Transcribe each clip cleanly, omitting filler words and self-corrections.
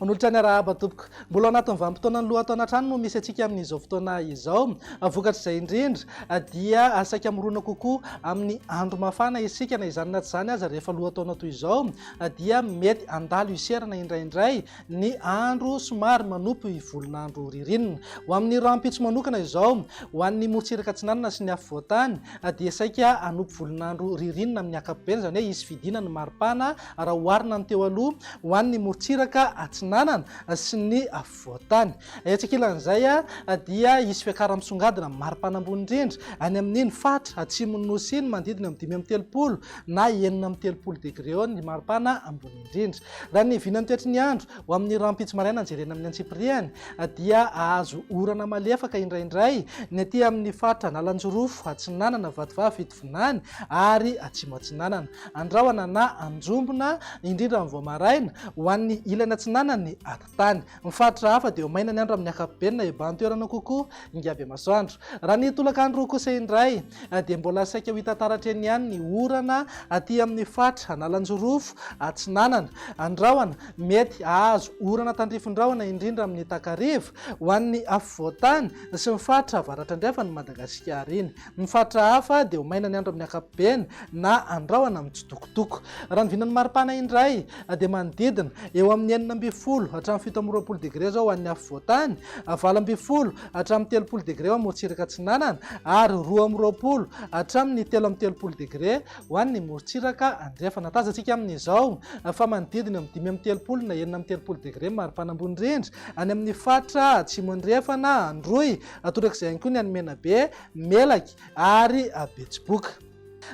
Manolotra ny arahaba tompoko. Mbola ao anatin'ny vanim-potoanan'ny lohataona hatrany no misy antsika amin'izao fotoana izao. Vokatr'izay indrindra dia saika mirona kokoa amin'ny andro mafana isika. Na izany na tsy izany aza rehefa lohataona toy izao dia mety handalo hiserana indraindray ny andro somary manopy volon'andro ririnina. Ho amin'ny rahampitso manokana izao, ho an'ny morontsiraka atsinanana sy ny afovoan-tany dia saika hanopy volon'andro ririnina amin'ny ankapobeny, izany hoe hisy fidinana ny maripana raha oharina ny teo aloha ho an'ny morontsiraka atsinanana sy ny afovoan-tany. Etsy ankilan'izay dia hisy fiakara-misongadina amin'ny maripana ambony indrindra any amin'iny faritra atsimon'ny Nosy iny, manodidina eo amin'ny 35 na 36 degre eo ny maripana ambony indrindra. Raha ny vinan'ny toetry ny andro ho amin'ny rahampitso maraina jerena amin'ny antsipiriany dia hahazo orana malefaka indraindray ny aty amin'ny faritra Analanjirofo, Atsinanana, Vatovavy, Fitovinany ary Atsimo Atsinanana. Andrahona na anjombona, indrindra amin'ny vao maraina, ho an'ny ilany atsinanan'ny atitany. Ny faritra hafa dia ho maina ny andro amin'ny ankapobeny na hibahan-toerana kokoa ingaby masoandro. Raha ny tolakandro kosa indray dia mbola saika ho hita taratra eny ihany ny orana aty amin'ny faritra Analanjirofo Atsinanana. Andrahona, mety hahazo orana tandrifin-drahona indrindra amin'ny takariva ho an'ny afovoan-tany sy ny faritra avaratra andrefan'i Madagasikara iny. Ny faritra hafa dia ho maina ny andro amin'ny ankapobeny na andrahona mitsitokotoko. Raha ny vinan'ny maripana indray dia manodidina eo amin'ny 16 hatramin'ny 27 degre izao ho an'ny afovoan-tany, 18 hatramin'ny 30 degre ho an'ny morontsiraka atsinanana ary 22 hatramin'ny 33 degre ho an'ny morontsiraka andrefana. Tazantsika amin'izao fa manodidina eo amin'ny 35 na 36 degre ny maripana ambony indrindra any amin'ny faritra atsimo andrefana, Androy, torak'izay ihany koa ny any Menabe, Melaky ary Betsiboka.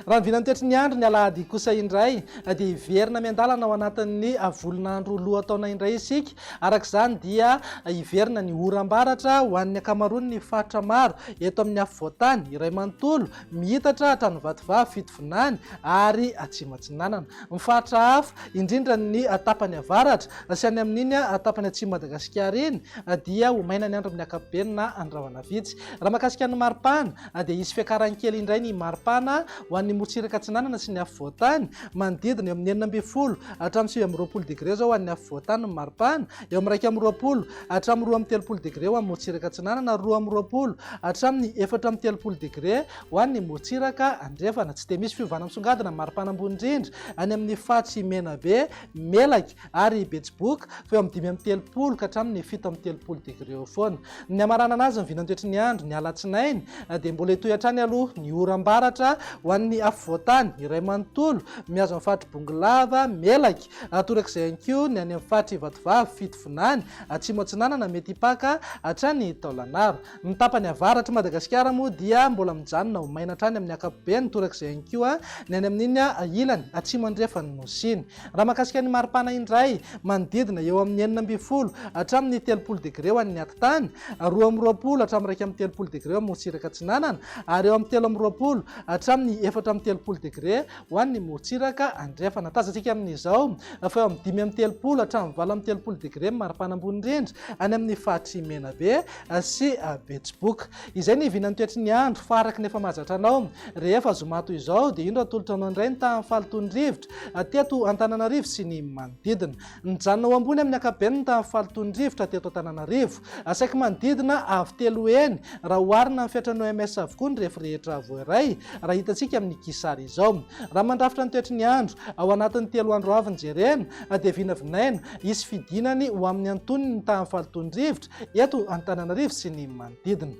Raha ny vinan'ny toetry ny andro ny alahady kosa indray dia hiverina miandalana ao anatin'ny volon'andro lohataona indray isika. Araka izany dia hiverina ny oram-baratra ho an'ny ankamaroan'ny faritra maro eto amin'ny afovoan-tany iray manontolo, miitatra hatrany Vatovavy, Fitovinany ary Atsimo Atsinanana. Ny faritra hafa, indrindra ny tapany avaratra sy any amin'iny tapany atsimo Madagasikara iny dia ho maina ny andro amin'ny ankapobeny na andrahona vitsy. Raha mahakasika ny maripana dia hisy fiakarany kely indray ny maripana ho an'ny morontsiraka atsinanana sy ny afovoan-tany, manodidina eo amin'ny 16 hatramin'ny 29 degre izao ho an'ny afovoan-tany ny maripana, eo amin'ny 21 hatramin'ny 32 degre ho an'ny morontsiraka atsinanana ary 22 hatramin'ny 34 degre ho an'ny morontsiraka andrefana. Tsy dia misy fiovana misongadina ny maripana ambony indrindra any amin'ny faritry Menabe, Melaky ary Betsiboka fa eo amin'ny 35 ka hatramin'ny 37 degre eo foana. Ny hamaranana azy ny vinantoetry ny andro ny alatsinainy dia mbola hitohy hatrany aloha ny oram-baratra ho an'ny afovoan-tany iray manontolo mihazo ny faritry Bongolava, Melaky, torak'izay ihany koa ny any amin'ny faritry Vatovavy, Fitovinany, Atsimo Atsinanana mety hipaka hatrany Taolagnaro. Ny tapany avaratr'i Madagasikara moa dia mbola mijanona ho maina hatrany amin'ny ankapobeny, torak'izay ihany koa ny any amin'iny ilany atsimo andrefan'ny Nosy iny. Raha mahakasika ny maripana indray, manodidina eo amin'ny 16 hatramin'ny 30 degre ho an'ny atitany, 22 hatramin'ny 31 degre eo amin'ny morontsiraka atsinanana ary eo amin'ny 23 hatramin'ny 34 degre ho an'ny morontsiraka andrefana. Tazantsika amin'izao fa eo amin'ny 35 hatramin'ny 38 degre ny maripana ambony indrindra any amin'ny faritr'i Menabe sy Betsiboka. Izay ny vinan'ny toetry ny andro fa araka ny efa mahazatra anao, rehefa zoma toy izao dia indro atolotra anao indray ny tahan'ny fahalotoan'ny rivotra teto Antananarivo sy ny manodidina. Nijanona ho ambony amin'ny ankapobeny ny tahan'ny fahalotoan'ny rivotra teto Antananarivo. Saiky manodidina avo telo heny raha oharina amin'ny fiatran'ny OMS avokoa ny refy rehetra voaray raha hitantsika amin'ny kisary izao. Raha mandrafitra ny toetry ny andro ao anatin'ny telo andro avy ny jerena dia vinavinaina hisy fidinany ho amin'ny antonony ny tahan'ny fahalotoan'ny rivotra eto Antananarivo sy ny manodidina.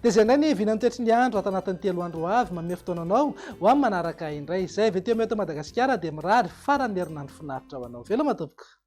Dia izay indray ny vinan'ny toetry ny andro ato anatin'ny telo andro ho avy, manome fotoana anao ho amin'ny manaraka indray. Izay avy ety amin'ny eto Madagasikara dia mirary faran'ny herinandro finaritra ho anao. Veloma tompoko.